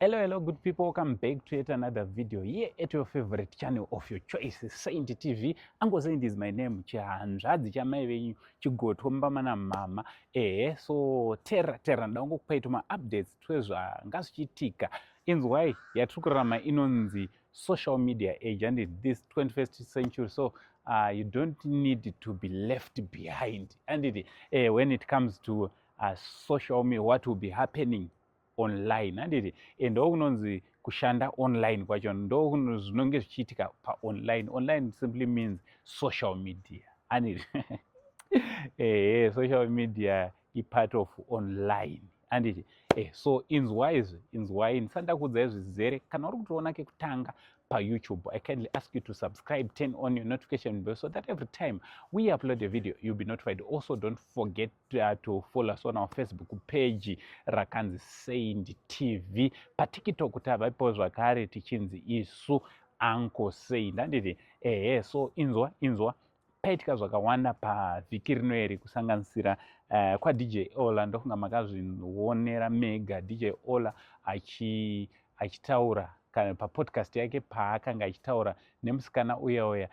Hello, hello, good people. Welcome back to yet another video here at your favorite channel of your choice, Saint TV. Uncle Saint is my name. Chihanzvadzi chamai venyu, chigotwa mumba mana mama. Ehe, so tera tera ndangokupai tuma updates twezvanga zvichiitika. Inzwai yatiri kurarama inonzi social media age and this 21st century, so you don't need to be left behind. And it, when it comes to social media, what will be happening online, handiti? Ndo kunonzi kushanda online kwacho, ndo zvinonge zvichiitika paonline. Online simply means social media, handiti? Ehe, social media ipart of online, handiti? So inzwai izvi, inzwai. Ndisati ndakuudzai zvizere, kana uri kutoona kekutanga paYouTube, I kindly ask you to subscribe, turn on your notification bell so that every time we upload a video, you'll be notified. Also, don't forget to follow us on our Facebook page rakanzi Saint TV. PaTikTok tavapo zvakare tichinzi isu Uncle Saint, handiti? Ehe, so inzwa, inzwa, paitika zvakawanda pavhiki rino iri, kusanganisira kwaDJ Ola. Ndofunga makazvionera mega, DJ Ola achitaura kana papodcast yake paakanga achitaura nemusikana uya uya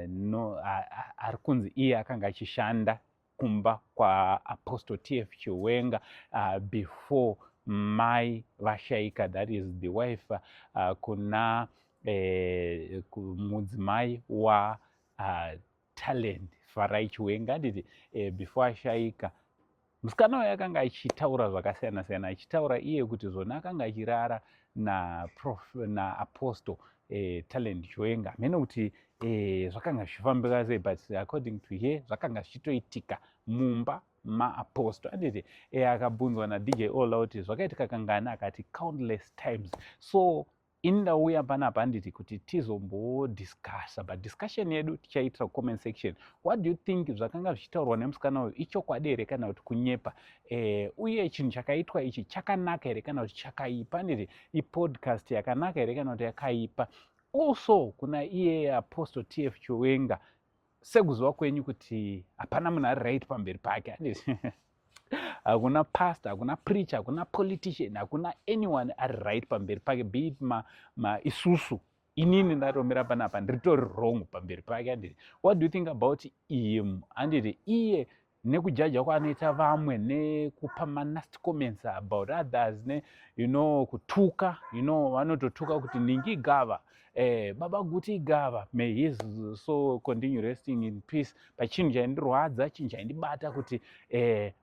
no, ari kunzi iye akanga achishanda kumba kwaApostle TF Chiwenga before mai vashaika, that is the wife kuna mudzimai wa Talent Farai Chiwenga, handiti? Before ashaika, musikana uyu akanga achitaura zvakasiyana siyana, achitaura iye kuti zvona akanga achirara naApostle Talent Chiwenga. Mene kuti zvakanga zvichifambika sei, but according to her zvakanga zvichitoitika mumba maapostle, handiti? Akabvunzwa naDJ Ola kuti zvakaitika kangani, akati countless times. So ini ndauya panapa, handiti, kuti tizombodiscussa, but discussion yedu tichaitira comment section. What do you think? Zvakanga zvichitaurwa nemusikana uyu ichokwadi here kana kuti kunyepa? Uye chinhu chakaitwa ichi chakanaka here kana kuti chakaipa, handiti? Ipodcast yakanaka here kana kuti yakaipa? Also, kuna iye Apostle TF Chiwenga, sekuziva kwenyu kuti hapana munhu ari right pamberi pake, handiti? Hakuna pastor, hakuna preacher, hakuna politician, hakuna anyone ari right pamberi pake, be it ma isusu. Inini ndatomira panapa ndiritori wrong pamberi pake, handiti? What do you think about him, handiti? Iye nekujaja kwaanoita vamwe, nekupa manasty comments about others, ne kutuka, vanototuka kuti ningi gava, Baba Guti gava. May his soul continue resting in peace. Pachinhu chaindirwadza, chinhu chaindibata kuti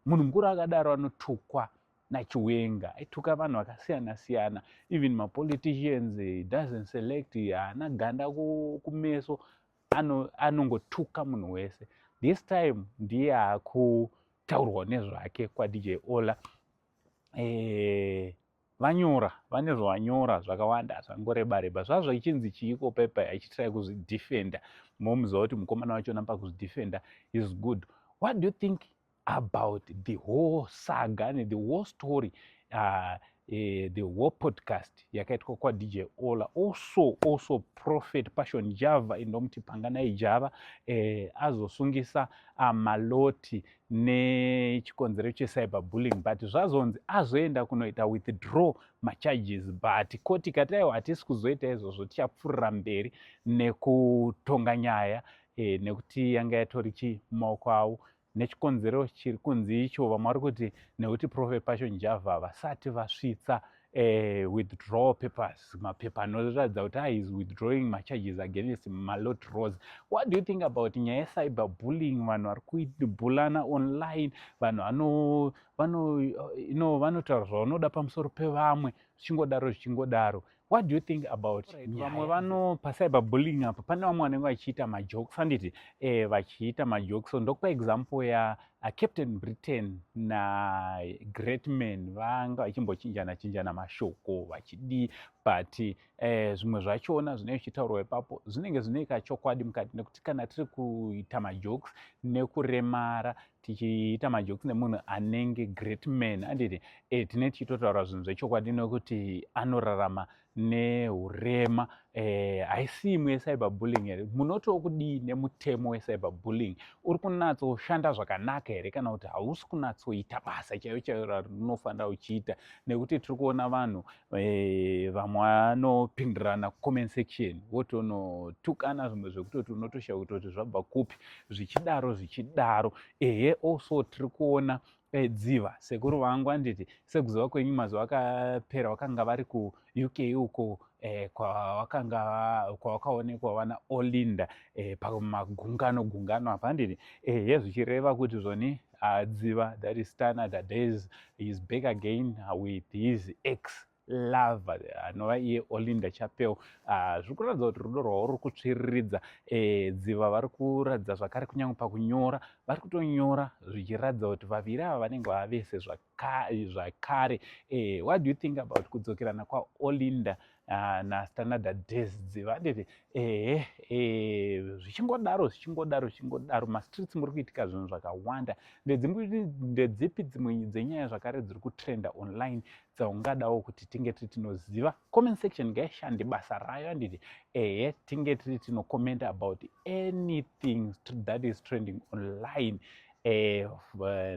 munhu mukuru akadaro anotukwa naChiwenga. Aituka vanhu vakasiyana siyana, even mapoliticians doesn't select, haana ganda kumeso, anongotuka munhu wese. This time ndiye akutaurwa nezvake kwaDJ Ola. Vanyora, vane zvavanyora zvakawanda zvangoreba reba zvazvo, ichinzi chiiko pepa, achitry kuzvidefenda. Momuziva kuti mukomana wachona pakuzvidefenda is good. What do you think about the whole saga and the whole story, the whole podcast yakaitwa kwaDJ Ola? Also Prophet Passion Java, indomuti Panganai Java, azosungisa Maloti nechikonzero checyber bullying, but zvazonzi azoenda kunoita withdraw macharges, but koti kati aiwa, hatisi kuzoita izvozvo, tichapfuurira mberi nekutonga nyaya, nekuti yanga yatori chi mumaoko avo nechikonzero chiri kunzi icho. Vamwe vari kuti nekuti Prophet Passion Java vasati vasvitsa withdrawal papers, mapepa anoratidza kuti ah, is withdrawing macharges against Malot Rose. What do you think about nyaya yecyber bullying? Vanhu vari kubulana online, vanhu vanotaura zvavanoda pamusoro pevamwe, zvichingodaro zvichingodaro. What do you think about vamwe vano pacyber bullying apa? Pane vamwe vanenge vachiita majokes, handiti? Vachiita majokes. So ndokupa example yaCaptain Britain naGreatman, vanga vachimbochinjana chinjana mashoko vachidii, but zvimwe zvachona zvinenge zvichitaurwa ipapo zvinenge zvine kachokwadi mukati, nekuti kana tiri kuita majokes nekuremara, tichiita majokes nemunhu anenge Greatman, handiti? Tinenge tichitotaura zvinhu zvechokwadi nekuti anorarama neurema. Haisi imwe yecyber bullying here? Munotiwo kudii nemutemo wecyber bullying? Uri kunatsoshanda zvakanaka here, kana kuti hausi kunatsoita basa chaiyo chaiyo rarinofanira uchiita? Nekuti tiri kuona vanhu vamwe vanopindirana comment section, votonotukana zvimwe zvekutoti unotoshaya kutoti zvabva kupi, zvichidaro zvichidaro. Ehe, also tiri kuona Dziva, sekuru vangu, anditi sekuziva kwenyu, mazuva akapera vakanga vari kuUK uko kwavakanga kwavakaonekwa vana Olinda pamagungano gungano apa, handiti? Ehe, zvichireva kuti zvoni Dziva, that is Standard Days, is back again with his ex lover, anova iye Olinda Chapel. Zviri kuratidza kuti rudo rwavo ruri kutsviriridza. Dziva vari kuratidza zvakare, kunyange pakunyora vari kutonyora zvichiratidza kuti vaviri ava vanenge vavese zvakare. What do you think about kudzokerana kwaOlinda naStanada Days Dziva, handiti? Ehe, zvichingodaro zvichingodaro zvichingodaro, mastreets muri kuitika zvinhu zvakawanda. Ndedzipi dzimwe dzenyaya zvakare dziri kutrenda online dzaungadawo kuti tinge tiri tinoziva? Comment section ngaishande basa rayo, handiti? Ehe, tinge tiri tinocommenta about anything that is trending online.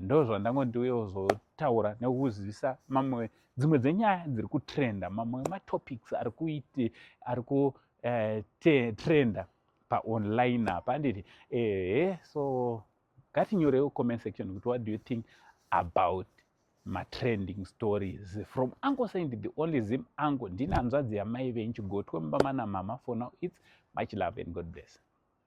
Ndo zvandangondiuyewo zotaura nekuzivisa mamwe dzimwe dzenyaya dziri kutrenda, mamwe ematopics ari kuite ari kutrenda paonline apa, handiti? Ehe, so ngatinyorewo comment section kuti what do you think about matrending stories. From Uncle Saint, the only Zim ango, ndine hanzvadzi yamai venyu, Chigotwe mumba mana mama. For now, it's much love and God bless.